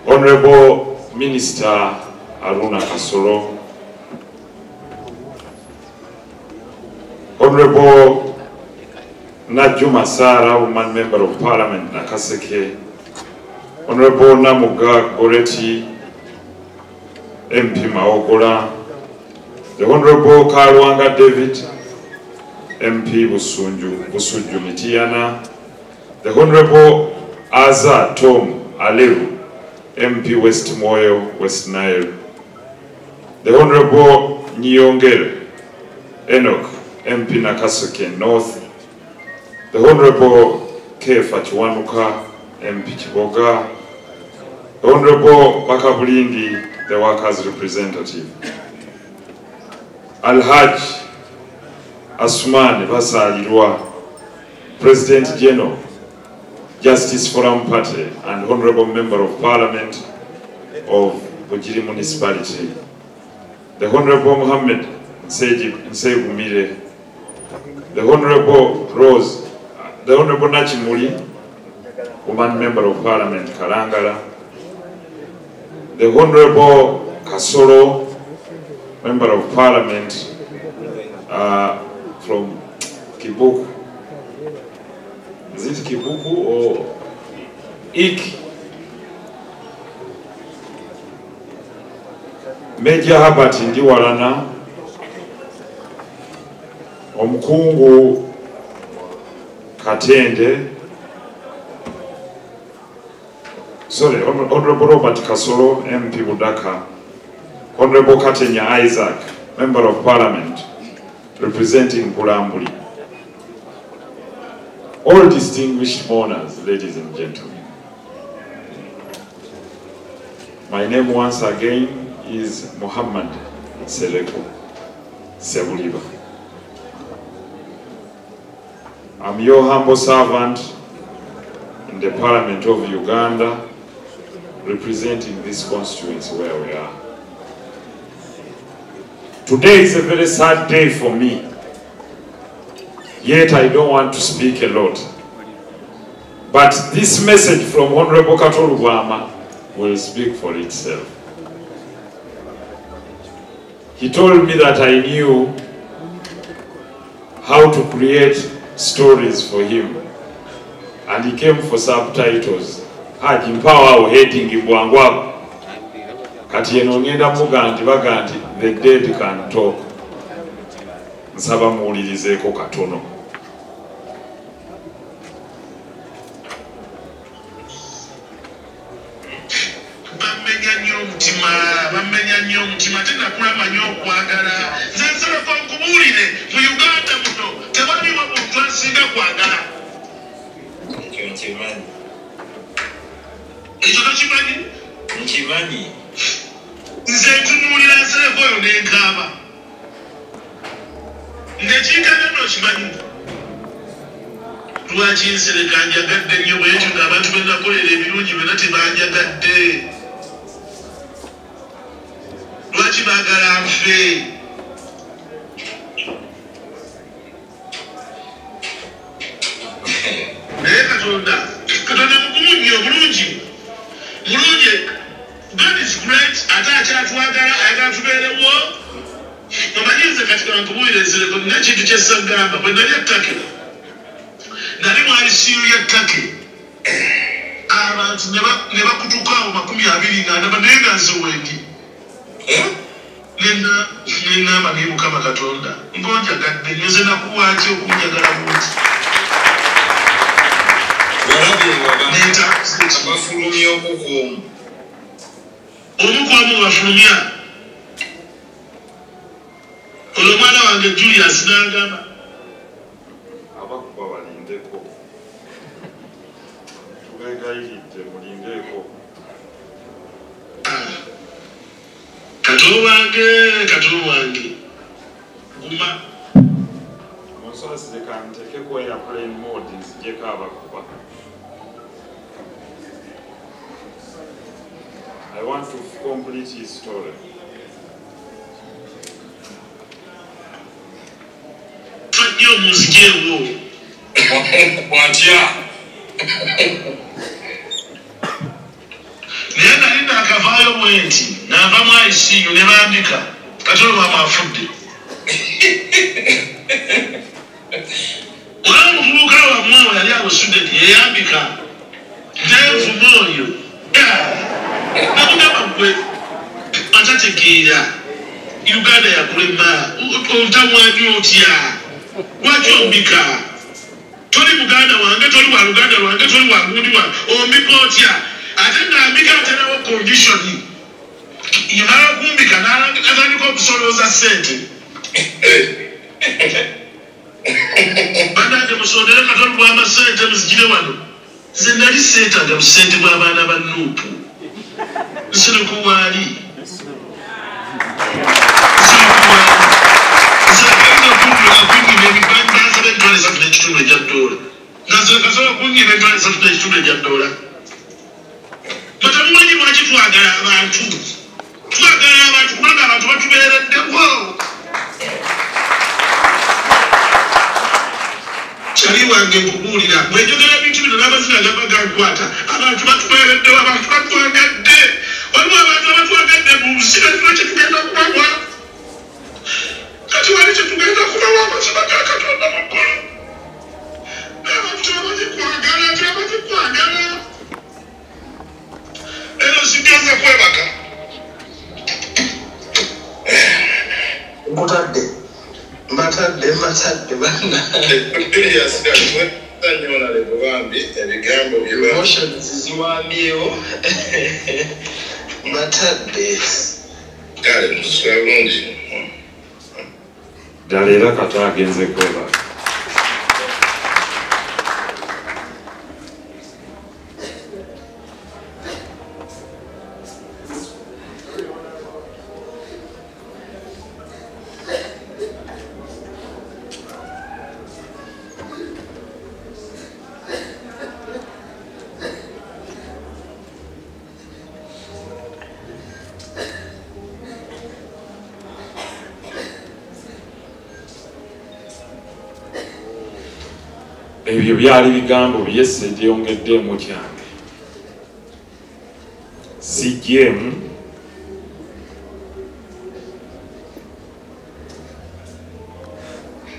Honorable Minister Aruna Kasolo, Honorable Najuma Sara, Woman Member of Parliament, Nakaseke, Honorable Namuga Goretti, MP Maogola, the Honorable Kalwanga David, MP Busunju Mitiana, the Honorable Aza Tom Aleru, MP West Moyo, West Nile, the Honorable Nyongere Enoch, MP Nakaseke North, the Honorable Kefa Kiwanuka, MP Kiboga, the Honorable Bakabulindi, the Workers' Representative, Alhaj Asumani Basalirwa, President General, Justice Forum Party and Honorable Member of Parliament of Bugiri Municipality, the Honorable Muhammad Nsegumire, the Honorable Rose, the Honorable Nachimuli, Woman Member of Parliament Kalangala, the Honorable Kasolo, Member of Parliament from Kibuku. Is it Kibuku or Ik? Major Herbert Ndiwalana, Omukungu Katende, sorry, Honorable Robert Kasolo, MP Budaka, Honorable Katenya Isaac, Member of Parliament, representing Bulambuli. All distinguished mourners, ladies and gentlemen. My name once again is Muhammad Nsereko Ssebuliba. I'm your humble servant in the Parliament of Uganda, representing this constituency where we are. Today is a very sad day for me. Yet I don't want to speak a lot. But this message from Honorable Kato Lubwama will speak for itself. He told me that I knew how to create stories for him. And he came for subtitles. Haji mpawa heading bwangwa. Kati eno ngenda muga nti baga nti the dead can talk. Nsaba muwulirizeeko katono. Bamenya nnyo omutima, bamenya nnyo omutima, tenakula manyi okwagala. Nze Nsereko nkubuulire, mu Uganda muno tewaliwo muntu asinga kwagala. Ekyo nkimanyi. Ekyo tokimanyi? Nkimanyi. Nze ntunuulira Nsereko oyo ne nkaaba. Ngekinkana n'okimanyi. Lwaki Nsereko anjagadde nnyo bw'etyo ng'abantu be nakolera ebirungi byonna tebanjagadde? Lwaki baagala nfe? Naye Katonda, Katonda mugumu nnyo, bulungi. Mulungi, God is great, ate akyatwagala, ayagala tubeerewo. Omanyi nze kati kankubuulire Nsereko, nina ekintu kye ssagamba. Bwe nali e Turkey, nali mu ICU y'e Turkey, abantu ne bakutuka awo 20 nga ndaba, naye nga nze wendi. Neŋŋamba naye Mukama Katonda, ng'onjagadde nnyo, nze nakuwa ki okunjagala bunti? Abafulumya omu ku omu. Omu ku omu bafulumya. Olwo omwana wange Julius n'angamba. Abakuba balindeko. Tubeegayiridde mulindeko. Kato wange, Kato wange. Guma. Munsasire kanteekeko airplane mode nzigyeko abakuba. I want to complete his story. Nnyo munzijeewo. Watya? Naye nali bwenti nava mu ICU ne bambika Kato Lubwama afudde. Olaba omuvubuka wammwe yali abusudde yeyambika nenvuma oyo namugamba gwe atategeera Uganda yakulema otamwanya otya lwaki ombika toli muganda wange toli wa luganda lwange toli wa gundi wange ombika otya ate ngambika aterawo condition yamala kumbika n'atandika okusolooza ssente. Bannange musondere Kato Lubwama ssente muzigire wano. Nze nali seetaaga busente bw'abaana ba Nuupu. Nsereko waali. Nsereko waali. Nze emitwalo 3.5 egya dola. Nga nze kasobola kunnyima emitwalo 3.5 egya dola. Batamumanyi lwaki twagala abantu. Twagala abantu kubanga abantu batubeereddewo. Kyali wange nkubuulira bwenjogera ebintu bino n'amazina gaba gankwata abantu batubeereddewo abantu batwagadde waliwo abantu abatwagadde mu nsi kati kye tugenda kubawa kati wali kye tugenda kubawa amazima ga Katonda mu ggulu n'abantu tebamanyi kwagala tebamanyi kwagala ero sigenze kwebaka nkutadde mbatadde mbatadde bana emotions ziwambyewo mbatadde ddala era Kato agenze kwebaka. Ebyo byali bigambo bye ssedyongeddemu kyange sijjeemu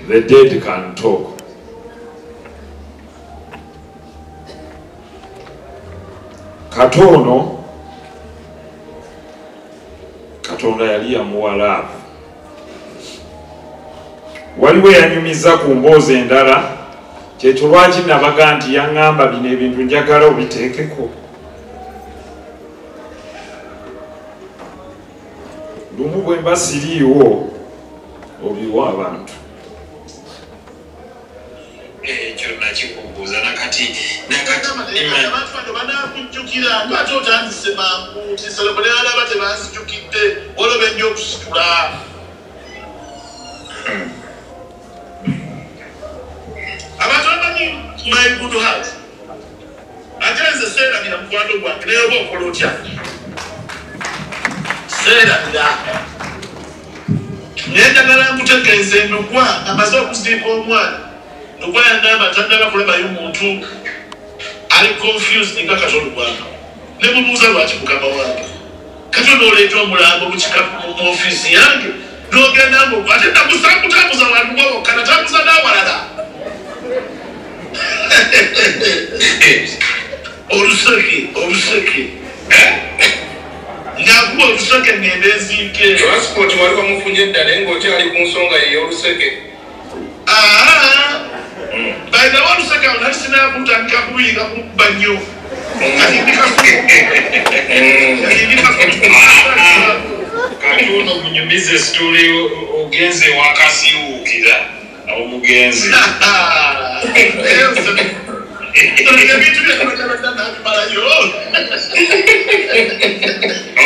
the dead can talk. Kato ono Katonda yali yamuwa love. Waliwo yanyumiza ku mboozi endala kyekyo lwaki nabaga nti yaŋŋamba bino ebintu njagala obiteekeko. Lumu bwe mba siriiwo obiwa abantu. Ekyo nakikubuuza nakati abantu bano banaakujjukira lwaki otandise mangu nti Nsereko ne balaba tebanzijukidde waliwo benja okusitula. Abantu bamanyi my good heart. Ate nze seerabira mukwano gwange naye oba okola otya seerabira naye njagala nkutegeeze Ndugwa amaze okuziika omwana. Ndugwa yangamba tannaba kulabayo muntu ali confused nga Kato Lubwama. Ne mubuuza lwaki mukama wange Kato n'oleeta omulambo mu ofiisi yange n'ogenda ng'ogwo ate nakutambuza bantu bokka natambuza n'awalala. Oluseke oluseke ngakuba oluseke ngende nziike. Passport wali wamufunye ddala ng'okyali ku nsonga ey'oluseke. By the way oluseke awo nali sinakutandika kubiika kukuba nnyo kati Kati ono munyumize story ogenze wakasiwukira omugenzi.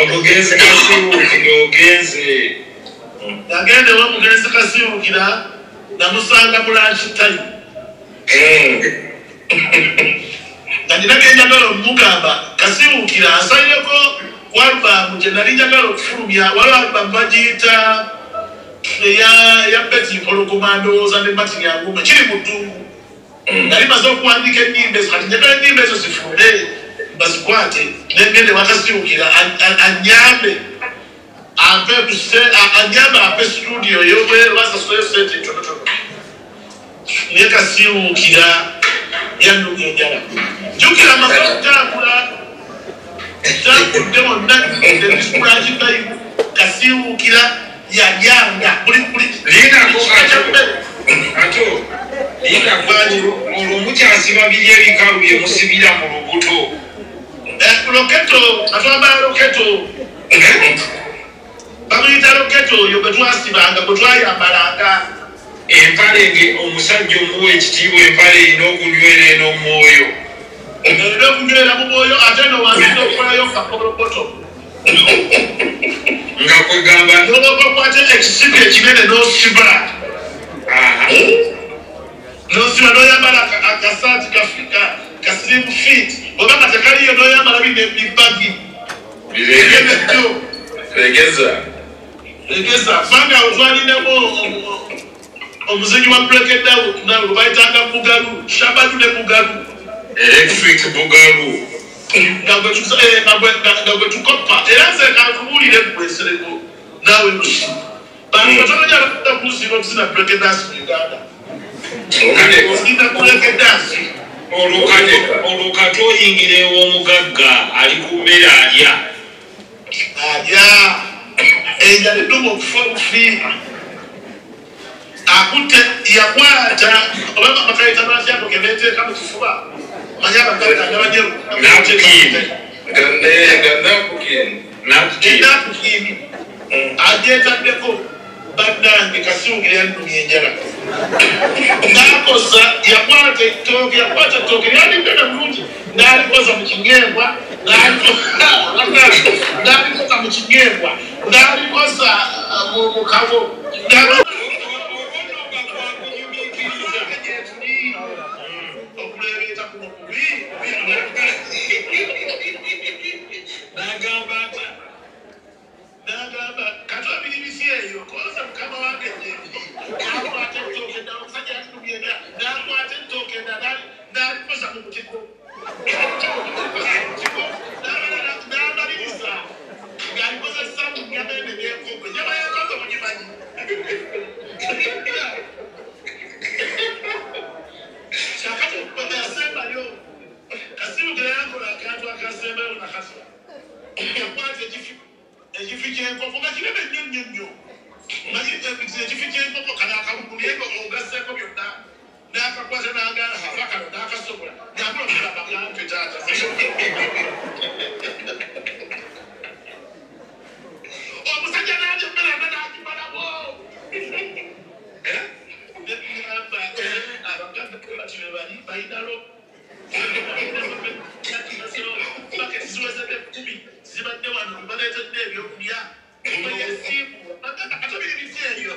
Omugenzi kasiwukira ogenze. Nagende wa mugenzi kasiwukira namusanga mu lunch time. Nga nina bye njagala okumugamba kasiwukira ansayireko ku album gye nali njagala okufulumya. Waliwo album bagiyita eya Betty Mpologoma ndowooza ne Martin Yangume kiri mu ddungu. Nali maze okuwandiika ennyimba ezo kati njagala ennyimba ezo zifulume bazikwate nengende wakasiwukira anyambe ampe anyambe ampe studio yobweru basasulayo sente ntonotono naye Kasiwukira yannuga enjala. Jjukira amaze okutambula tambudde wonna ebisulakibayibu Kasiwukira yanyanga buli Kato olwo mukyasiba biri ebikalu bye musibira mu lubuto. Loketo atwambala loketo bamuyita loketo oyo gwe twasibanga gwe twayambalanga. Empale nge omusajja omuwa ekitiibwa empale erina okunywera eno omwoyo. Erina okunywera mu mwoyo ate no wanzina okukolayo kakolokoto nga kwegamba nobakwate ekisibi ekinene n'osiba n'osiba n'oyambala akasaati ka slim fit oba nga tekaliyo n'oyambala bino ebibagi regeza regeza kubanga awo twalinemu omuzinyi wa breakdown nawe bayitanga Bugalu Shabadu ne Bugalu electric Bugalu nga gwe tukopa era nze kankubuulire gwesereko naawe lusi bantu batono nnyo abakunda kuziba okuzina break dance mu Uganda. Okuzina break dance olwo kati oyingira ew'omugagga ali ku mmere alya alya enjala edduma okufa obufi akutte yakwata oba bakayita batyako ke beeteeka mu kifuba manye abagagga nga napkin agyetaddeko bannange Kasiwukira yannumya enjala n'akoza yakwata ettooke yakwata ettooke lyaliddene bulungi n'alikoza mu kinyeebwa n'alikoza mu kinyeebwa n'alikoza mu kabo okuleebeeta kuno kubi n'agamba atya n'agamba Kato biribisi eyo koza mukama wange gyebiri n'akwata ettooke eddala omusajja yalinumya enjala n'akwata ettooke eddala n'alikoza mu butiko n'amaliriza ng'alikozesa mu nnyama eno ey'enkoko ennyama y'enkoko mugimanyi kyakati yasembayo Kasiwukira yakola akantu akasembayo nakasula yakwata ekifi ky'enkoko nga kinene nnyo nnyo nnyo manyi ekifi ky'enkoko kano akalugulu ogasseeko byonna n'akakwata n'agaala aba kano n'akasobola ng'akulokera bagampe taata omusajja n'alya emmere yonna n'agimalawo negamba abaganda bati be bali balinalo baketi ziwezedde 10 zibadde wano baleetedde ebyokulya ate biri biti eyo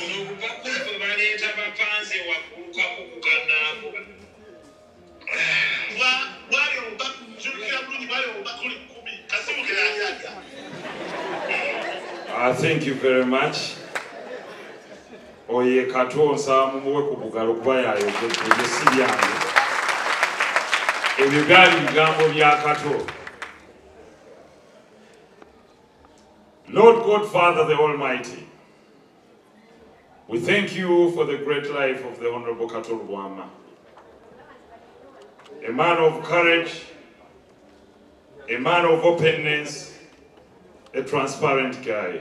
ono obupakuli bwe baleeta bapanze waggulu kakukukannaako bwali obubakuli bulungi bwali obubakuli 10 Kasiwukira alyalya. Thank you very much. Oye Kato nsaba mumuwe ku bugalo kuba yayogedde ebyo si byange. Ebyo byali bigambo bya Kato. Lord God, Father, the Almighty, we thank you for the great life of the Honorable Kato Lubwama, a man of courage, a man of openness, a transparent guy.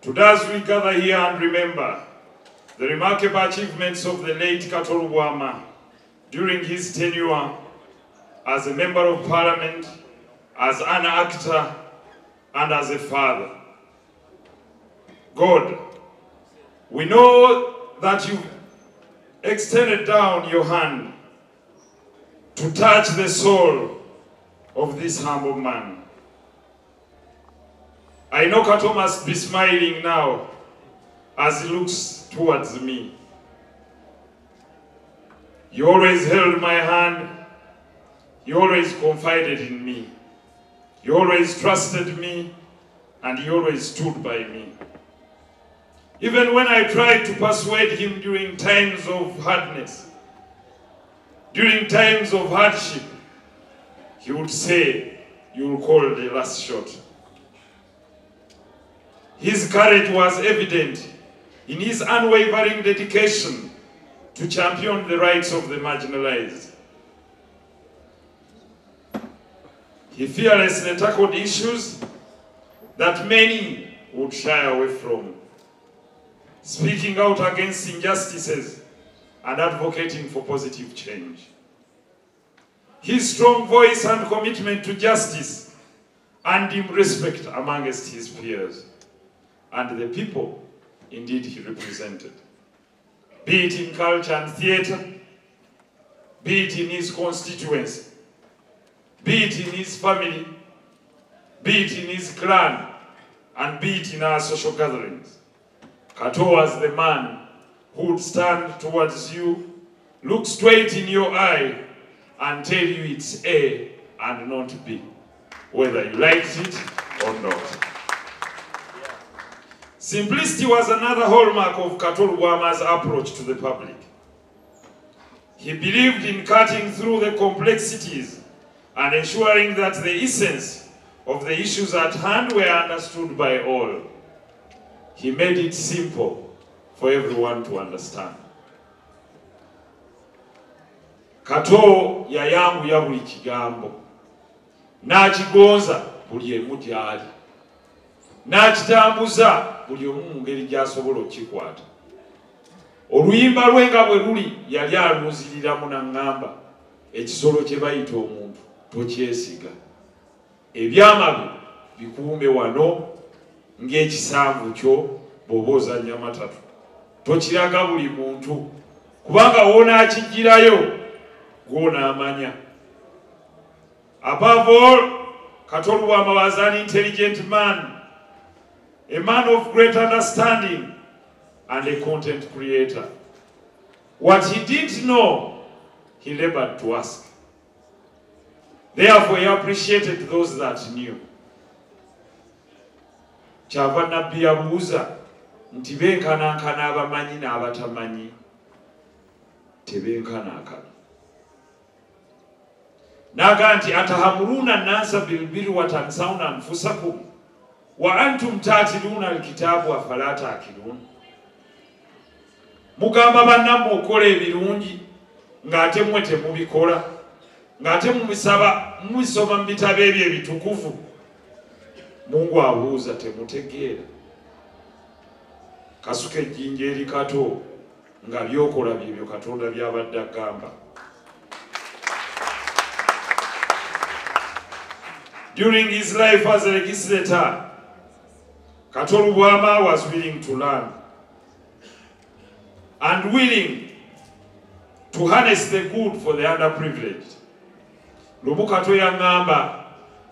Today as we gather here and remember the remarkable achievements of the late Kato Lubwama during his tenure as a member of parliament, as an actor, and as a father. God, we know that you've extended down your hand to touch the soul of this humble man. I know Kato must be smiling now as he looks towards me. You always held my hand. You always confided in me. You always trusted me, and you always stood by me. Even when I tried to persuade him during times of hardness, During times of hardship, he would say, "You will call the last shot." His courage was evident in his unwavering dedication to champion the rights of the marginalized. He fearlessly tackled issues that many would shy away from, speaking out against injustices and advocating for positive change. His strong voice and commitment to justice earned him respect amongst his peers and the people indeed he represented, be it in culture and theater, be it in his constituency, be it in his family, be it in his clan, and be it in our social gatherings. Kato was the man who would stand towards you, look straight in your eye, and tell you it's A and not B, whether you liked it or not. Simplicity was another hallmark of Kato Lubwama's approach to the public. He believed in cutting through the complexities and ensuring that the essence of the issues at hand were understood by all. He made it simple for everyone to understand. Kato yayanguya buli kigambo, n'akigonza buli emu gy'ali, n'akitambuza buli omu mu ngeri gy'asobola okukikwata. Oluyimba lwe nga bwe luli yali alunziriramu n'aŋŋamba, ekisolo kye bayita omuntu tokyesiga, ebyama byo bikuume wano ng'ekisanvu kyo bw'oba ozannya matatu, tokiraga buli muntu kubanga w'onaakiggyirayo gw'onaamanya. Above all, Kato Lubwama was an intelligent man, a man of great understanding and a content creator. What he didn't know, he labored to ask. Therefore, he appreciated those that knew. Kyava Nabbi yabuuza nti benkanankana abamanyi n'abatamanyi, tebenkanankana. N'agamba nti atahamuruna nnasa bilbirri wa tansawna anfusakum wa antum taatiluuna alkitaabu afala taakilun. Mugamba bannammwe okukola ebirungi ng'ate mmwe temubikola, ng'ate mubisoma mu bitabo ebyo ebitukuvu. Mungu abuuza temutegeera. Kasuka ejjinja eri Kato nga by'okola byebyo Katonda by'abadde agamba. During his life as a legislator, Kato Lubwama was willing to learn and willing to harness the good for the underprivileged. Lumu Kato yaŋŋamba,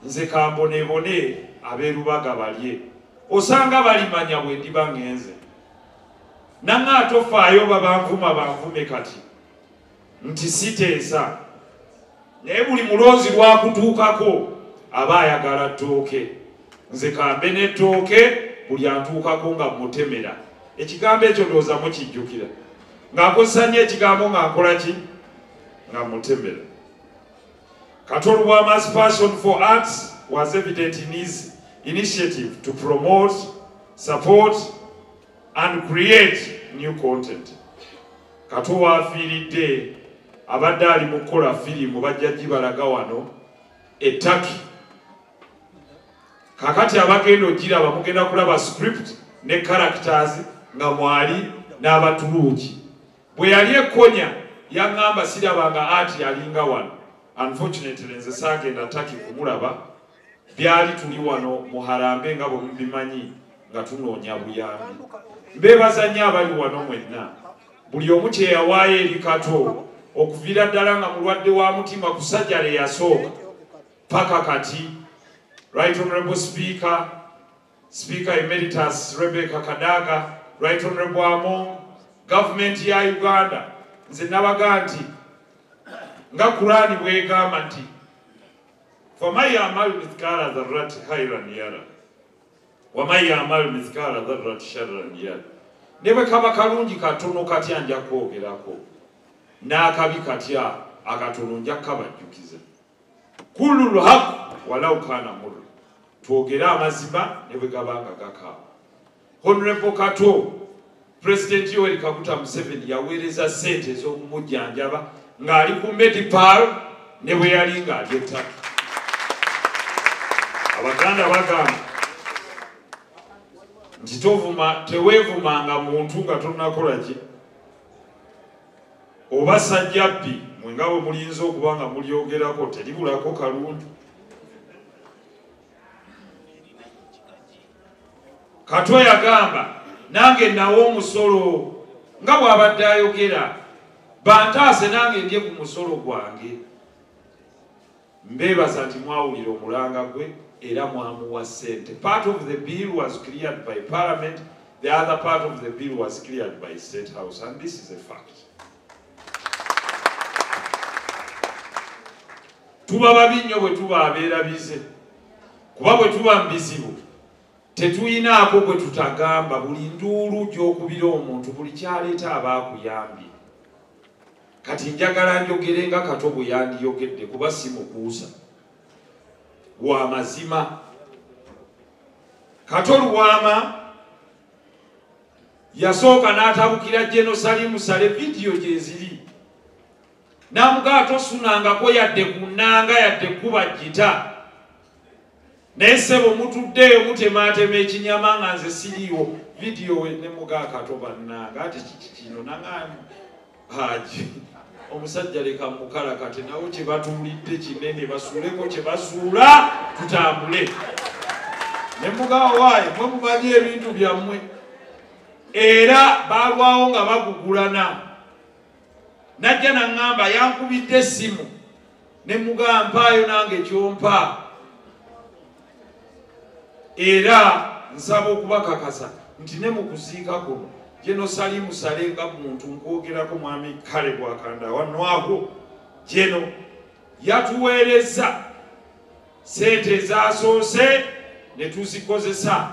nze kambonebone ab'e Lubaga balye, osanga balimanya bwe ndiba ŋŋenze. Naŋŋa tofaayo babanvuma banvume kati nti siteesa, naye buli mulonzi lwakutuukako aba ayagala ttooke. Nze kambe n'ettooke buli antuukako nga mmutemera. Ekigambo ekyo ndowooza mukijjukira, ng'akozesa nnyo ekigambo nga nkola ki, nga mmutemera. Kato Lubwama's passion for arts was evident in his initiative to promote, support, and create new content. Kato waafiiridde abadde ali mu kukola firimu bajja gibalaga wano e Turkey. Kakati abagenda ogiraba mugenda kulaba script ne characters nga mwali n'Abaturuuki. Bwe yali e Konya yaŋŋamba sirabanga art yalinga wano. Unfortunately nze saagenda Turkey kumulaba, byali tuli wano mu Harambe nga bwe mubimanyi nga tunoonya buyambi. Mbeebaza nnyo abali wano mwenna, buli omu kye yawaayo eri Kato okuviira ddala nga mulwadde wa mutima ku sajjala eyasooka paka kati. Right Honorable Speaker, Speaker Emeritus Rebecca Kadaga, Right Honorable Among, Government ya Uganda, nze nabaga nti nga Kurani bw'egamba nti faman ya'mal mithqala dharratin khairan yara wa man ya'mal mithqala dharratin sharran yara. Ne bwe kaba kalungi katono katya nja kwogerako, n'akabi katya Akatono nja kabajjukiza. Kullu lhaq walau kana murra. Twogere amazima ne bwe gabanga gakaaba. Honorable Kato, President Yoweri Kaguta Museveni yaweereza ssente ez'okumujjanjaba ng'ali ku Medipal ne bwe yali ng'ali e Turkey. Abaganda bagamba nti tovuma, teweevumanga muntu nga tonnakola ki? Oba Sajjabbi, mwe nga bwe muliyinza okuba nga mulyogerako teribulako kalungi. Kato yagamba nange nawo omusolo nga bw'abadde ayogera, bantaase nange ndye ku musolo gwange. Mbeebaza nti mwawulira omulanga gwe era mwamuwa ssente. Part of the bill was cleared by Parliament, the other part of the bill was cleared by State House, and this is a fact. Tuba babi nnyo bwe tuba abeerabize, kuba bwe tuba mu bizibu tetuyinaako bwe tutagamba. Buli nduulu gy'okubira omuntu, buli kyaleeta aba akuyambye. Kati njagala njogere nga Kato bwe yandiyogedde, kuba si mukuusa wa mazima. Kato Lubwama yasooka n'atabukira General Salim Saleh, vidiyo gye ziri, n'amugamba tosunangako yadde ku nnanga yadde kuba gita. Naye ssebo mutuddeeyo mutemaatema ekinyama nga nze siriiwo. Vidiyo ne mugaa Kato bannanga ate kiki kino nangamba Haji omusajja leka mukalakate nawo kye batuulidde kinene, basuuleko kye basuula tutambule. Ne mugaa waaye mwe mumanyi ebintu byammwe. Era baalwawo nga bagugulana. Najja naŋŋamba yankubidde essimu ne mugaa mpaayo nange kyompa. Era nsaba okubakakasa nti ne mu kuziika kuno General Salim Saleh nga muntu nkwogerako mwami Kale Bwakanda wano General yatuweereza ssente ezaasoose ne tuzikozesa.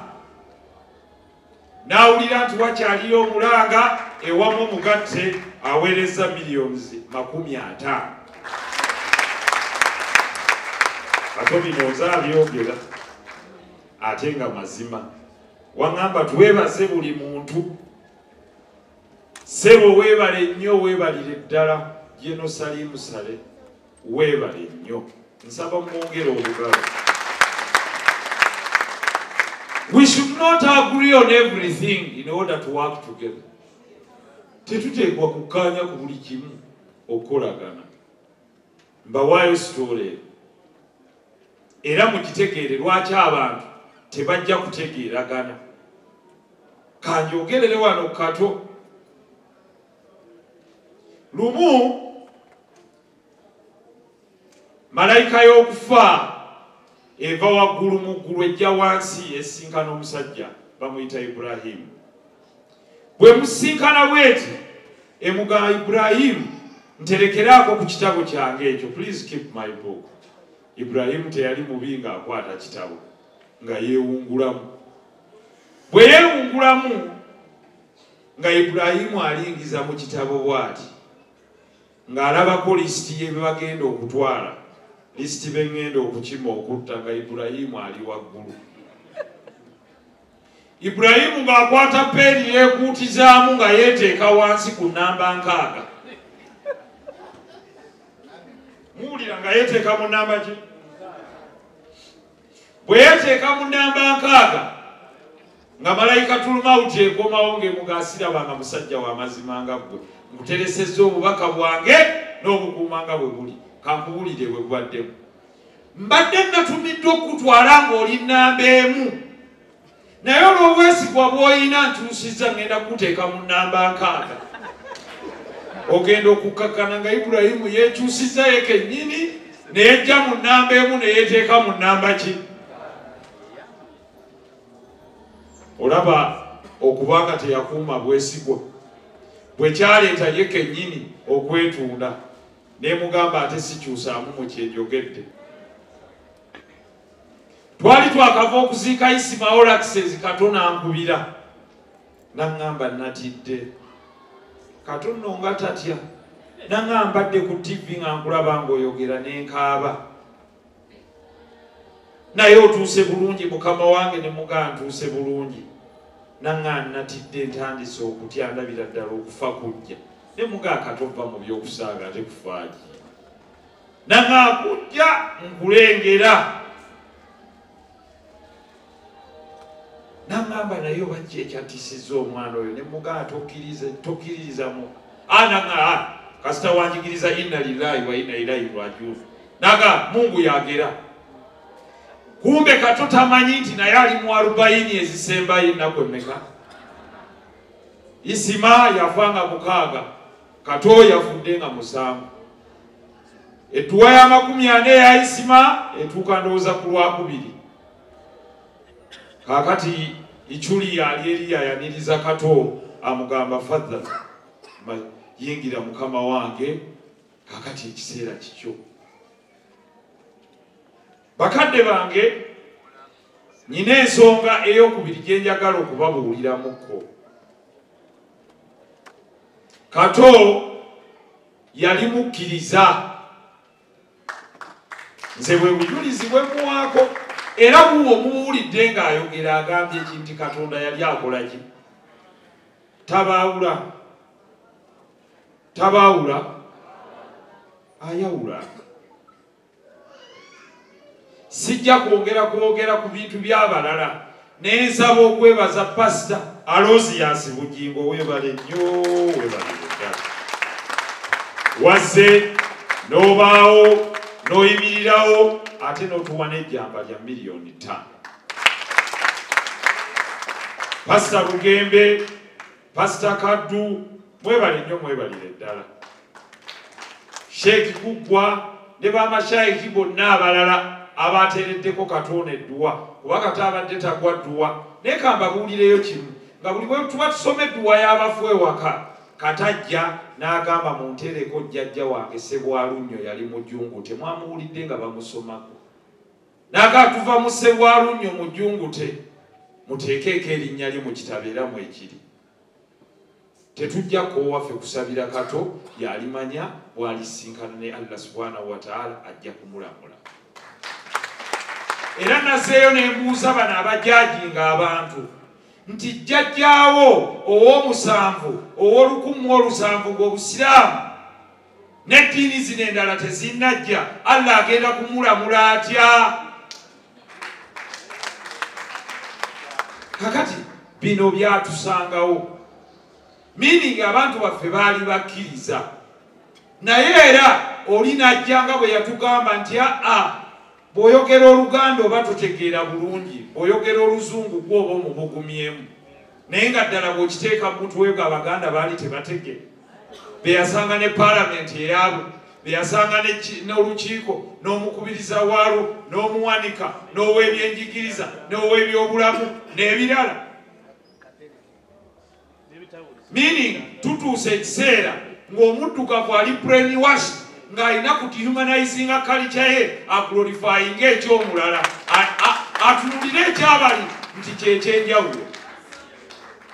N'awulira nti wakyaliyo omulanga ewamu omugatte aweereza 50 million. Kato bino nze abyogera ate nga mazima. Waŋŋamba twebaze buli muntu. Ssebo weebale nnyo, weebalire ddala. General Salim Saleh weebale nnyo, nsaba mwongere obugalo. We should not agree on everything in order to work together. Tetuteekwa kukkaanya ku buli kimu okukolagana. Mbawaayo story era mugitegeere lwaki abantu tebajja kutegeeragana. Kanjogerere wano Kato. Lumu malayika y'okufa eva waggulu mu ggulu ejja wansi esinkana omusajja bamuyita Ibulahimu. Bwe musinkana bweti emugamba, Ibulahimu, nterekeraako ku kitabo kyange ekyo, please keep my book. Ibulahimu teyali mubi ng'akwata kitabo nga yeewungulamu. Bwe yeewungulamu nga Ibulahimu alingiza mu kitabo bw'ati ng'alabako lisiti ye bagenda okutwala, lisiti bengenda okukima okutta, nga Ibulahimu ali waggulu. Ibulahimu ng'akwata peeni yeekuutizaamu nga yeeteeka wansi ku namba 60. Muwulira nga yeeteeka mu namba ki? Bwe yeeteeka mu namba 60 nga malayika tulumawuti ekomawo ng'emugaasiraba nga musajja w'amazima nga ggwe, nkuteresezza obubaka bwange n'obukuuma nga bwe buli. Kankubulire bwe bubaddemu. Mbadde natumiddwa okukutwala ng'oli namba 1, naye olw'obwesigwa bw'olina ntuusizza, ngenda kukuteeka mu namba 60. Ogenda okukakkana nga Ibulayimu yeekyusizza ye kennyini neyejja mu namba 1 ne yeeteeka mu namba ki? Olaba okubanga teyakuuma bwesigwa bwe kyaleeta ye kennyini okwetunda. Nemugamba ate sikyusaamu mu kyenjogedde. Twali twakava okuziika Isima Olaxes, Kato nankubira naŋŋamba natidde. Kato nno nga tatya. Nanga mbadde ku TV nga nkulaba ng'oyogera ne nkaaba. Naye otuuse bulungi mukama wange ne mugaa ntuuse bulungi. Nanga natidde ntandise okutya ndabira ddala okufa kujja. Ne mugaa katova mu by'okusaaga ate kufaaki. Nanga kujja nkulengera. Nangamba naye bajja ekyatisizza omwana oyo ne mugaa tokkiriza mu. Nanga kasita wanjigiriza inna lillahi wa inna ilaihi rajiun. Naga Mungu yagera. Kumbe Kato tamanyi nti naye ali mu 40 ezisembayo ennaku emmeka. Isima yafanga 6, Kato yafudde nga 7. Edduwa ya 40 ya Isima etuuka ndowooza ku Lwakubiri. Kaakati Ichuli yali eri yayaniriza Kato amugamba fadha yingira mukama wange kaakati ekiseera kikyo. Bakadde bange nyina ensonga ey'okubiri gye njagala okubabuuliramuko. Kato yali mukkiriza. Nze bwe bujulizi bwe muwaako era buwo muwulidde ng'ayogera agambye ki nti Katonda yali akola ki? Tabaawula. Tabaawula. Ayawula. Sijja kwongera kwogera ku bintu by'abalala. Ne nsaba okwebaza Pasita Aloysius Bugingo weebale nnyo, weebale ddala. Wazze n'obaawo n'oyimirirawo ate n'otuwa n'ejjamba lya 5 miliyoni. Pasita Bugembe, Pasita Kaddu, mwebale nnyo mwebalire ddala. Sheikh Kuggwa ne bamashaiki bonna abalala abateereddeko Katonda edduwa kuba Kato abadde tagwa dduwa. Naye ka mbabuulireyo kimu nga buli bwe tuba tusoma edduwa y'abafu ewaka Katajja n'agamba munteereko jjajja wange Ssebwalunnyo yali mujungute. Mwamuwulidde nga bamusomako. N'aga tuva mu Ssebwalunnyo mujungute muteekeeko erinnya lye mu kitabo era mwekiri. Tetujja kowaffe kusabira Kato yalimanya bw'alisinkana ne Allah subhanahu wa ta'ala ajja kumulamula. Era naseeyo ne mbuuza bano abajajinga abantu nti jjajjaawo ow'omusanvu ow'olukumi ng'obusiraamu n'eddiini zino endala tezinnajja Allah agenda kumulamula atya? Kakati bino byatusangawo. Meaning abantu baffe baali bakkiriza. Naye era oli najja nga bwe yatugamba nti bw'oyogera Oluganda oba totegeera bulungi, bw'oyogera Oluzungu gw'oba omubugumyemu. Naye nga ddala bw'okiteeka mu mutwe gwe Abaganda baali tebategeera. Be yasanga ne paalamenti eyaabwe, be yasanga n'olukiiko, n'omukubiriza waalwo, n'omuwanika, n'ow'ebyenjigiriza, n'ow'ebyobulamu, n'ebirala. Meaning tutuuse ekiseera ng'omuddugavu ali brainwashed ng'alina ku dehumanizinga culture ye aglorifyinga eky'omulala atunulire ekyabali nti kyekyenjawulo.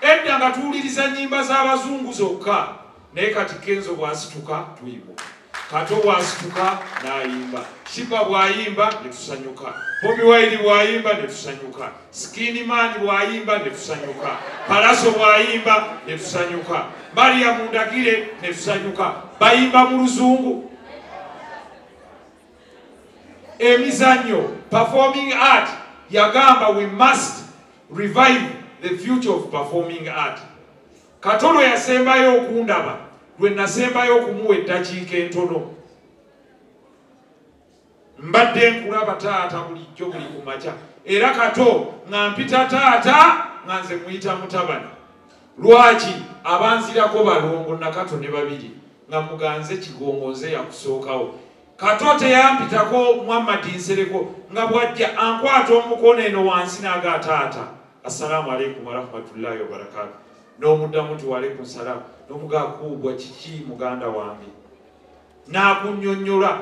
Edda nga tuwuliriza nnyimba z'abazungu zokka naye kati Kenzo bw'asituka tuyimuka, Kato bw'asituka n'ayimba, Shiba bw'ayimba ne tusanyuka, Bobi Wine bw'ayimba ne tusanyuka, Skinny Man bw'ayimba ne tusanyuka, Palaso bw'ayimba ne tusanyuka, Maria Mundagire ne tusanyuka. Bayimba mu Luzungu. Emizannyo, performing art, yagamba we must revive the future of performing art. Katolo yasembayo okundaba lwe nasembayo okumuwa eddakiika entono. Mbadde nkulaba taata bulijjo buli ku makya era Kato nga mpita taata nga nze muyita mutabani. Lwaki abanzirako balongo na Kato ne babiri nga muganze Kigongo nze yakusookawo. Kato teyampitako Muhammad Nsereko nga bw'ajja ankwata omukono eno wansi n'aga taata assalamu alaikum warahmatullahi wabarakatuh. N'omuddamu nti waalaikum salaam. N'omugaa kuubwa kiki muganda wange n'akunnyonnyola.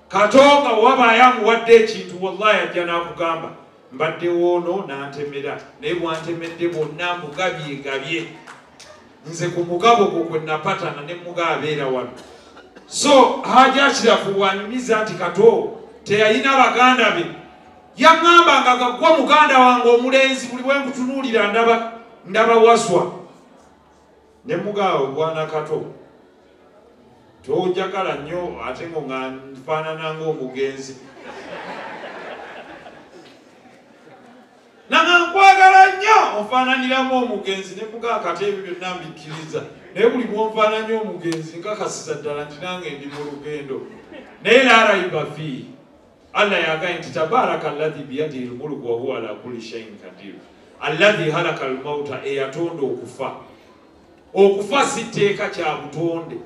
Kato nga wabaayo amuwadde ekintu wallahi ajja n'akugamba mbadde woono n'antemera naye bwantemedde bwonna mbugabyegabye. Nze ku mugabo gwo kwe napatana ne muga abeera wano. So Haji Ashirafu bw'anyumiza nti Kato teyalina baganda be, yaŋŋamba nga gaggwa muganda wange omulenzi buli bwe nkutunuulira ndaba waswa. Ne mugaawe bwana Kato tojagala nnyo ate nga nfaanana ng'omugenzi. Nanga nkwagala nnyo ofaananiramu omugenzi. Ne mugaa Kato ebyo byonna mbikkiriza, naye buli bw'onfaananya omugenzi nkakasiza ddala nti nange ndi mu lugendo. Naye la raiba fiihi, Allah yagambye nti tabaraka alladhi biyadihi lmulku wa huwa ala kulli shay'in qadir alladhi halaka almauta, eyatonda okufa. Okufa si tteeka kya butonde.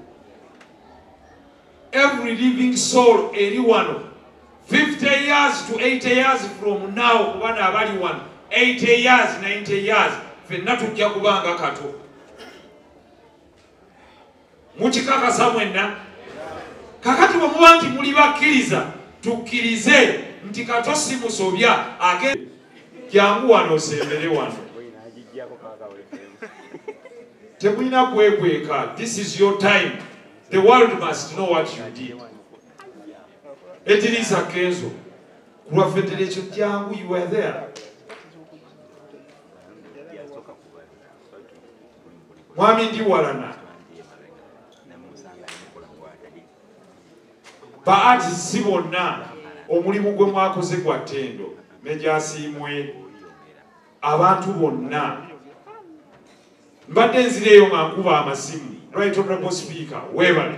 Every living soul eri wano 50 years to 80 years from now, kubana abali wano 80 years 90 years fenna tujja kubanga Kato. Mukikakasa mwenna? Kakati bwe muba nti muli bakkiriza, tukkirize nti Kato si musobya. Age jangu wano osembere wano, temulina kwekweka. This is your time. The world must know what you did. Edirisa Kenzo ku lwa federation, jangu, you were there. Mwami Ndiwalana, ba artists si bonna omulimu gwe mwakoze gwa ttendo. Meja Asiimwe, abantu bonna mbadde nzireeyo nga nkuba amasimu. Right Honorable Speaker, weebale.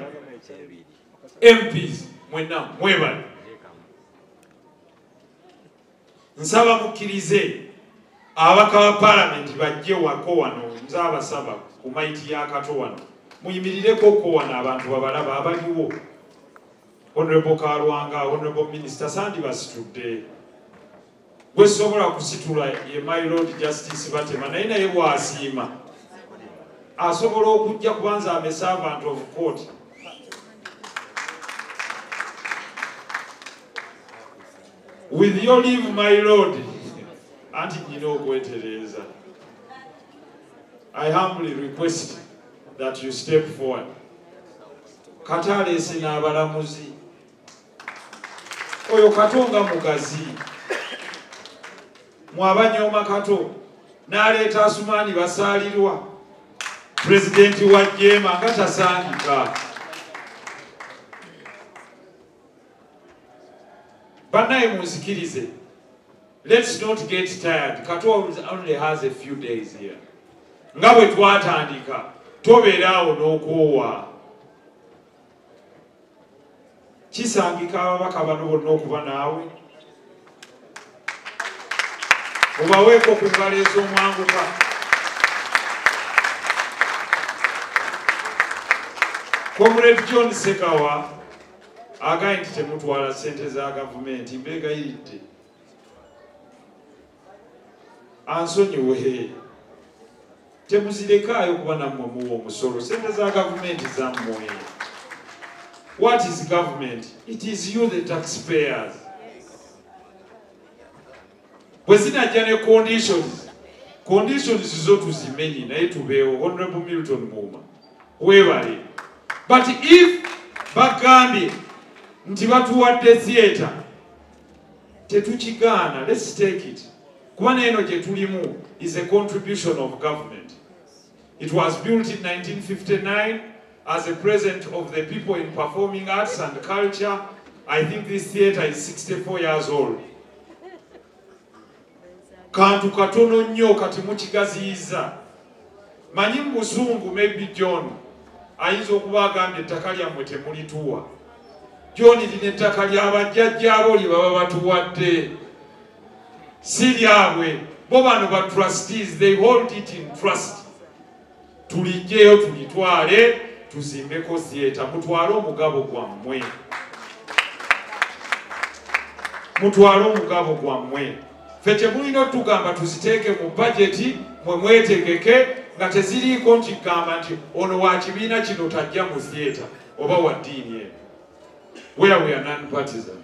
MPs mwenna mwebale. Nsaba mukkirize ababaka ba palamenti bajje wako wano. Nze abasaba ku maiti ya Kato wano muyimirireko ko wano abantu babalaba abaliwo. Honorable Kalwanga, Honorable Minister Sandi basitudde. Gwe sobola kusitula ye my Lord Justice Batema, naye naye bw'asiima asobola okujja kubanza am a servant of court. With your leave my Lord, anti nnyina okwetereeza, I humbly request that you step forward. Kato aleese n'abalamuzi. Oyo Kato nga mugazi, mwabanyooma Kato n'aleeta Asumaani Basaalirwa, pulezidenti wa Jeema nga tasangika. Bannaye munzikirize, let's not get tired. Kato only has a few days here. Nga bwe twatandika, tobeera awo n'okwowa. Kisangika ababaka bano bonna okuba naawe. Mubaweeko ku ngalo ez'omwanguka. Comrade John Sekawa agambye nti temutwala ssente za gavumenti, mbeegayiridde ansonyiwe, temuzirekaayo kuba nammwe muwa omusolo. Ssente za gavumenti zammwe. What is government? It is you the taxpayers. Bwe zinajja ne conditions, conditions zo tuzimenye naye tubeewo. Honorable Milton Muuma, weebale. But if bagambye nti batuwadde theatre, tetukigaana, let's take it. Kuba neeno gye tulimu is a contribution of government. It was built in 1959 as a present of the people in performing arts and culture. I think this theatre is 64 years old. Kantu katono nnyo kati mukigaziyiza. Manyi mu buzungu, maybe John ayinza okuba agambye ettaka lyammwe temulituwa. John, lino ettaka lyabajjajjaabo lye baba batuwadde, si lyabwe. Bo bano ba trustees, they hold it in trust. Tulijjeyo tulitwale tuzimbeko theatre. Mutwale omugabo gwammwe, mutwale omugabo gwammwe. Ffe temulina otugamba tuziteeke mu bajeti, mwe mwetegeke nga teziriiko nti gamba nti ono wa kibiina kino tajja mu theatre oba wa ddiini eno. Where we are non-partisan.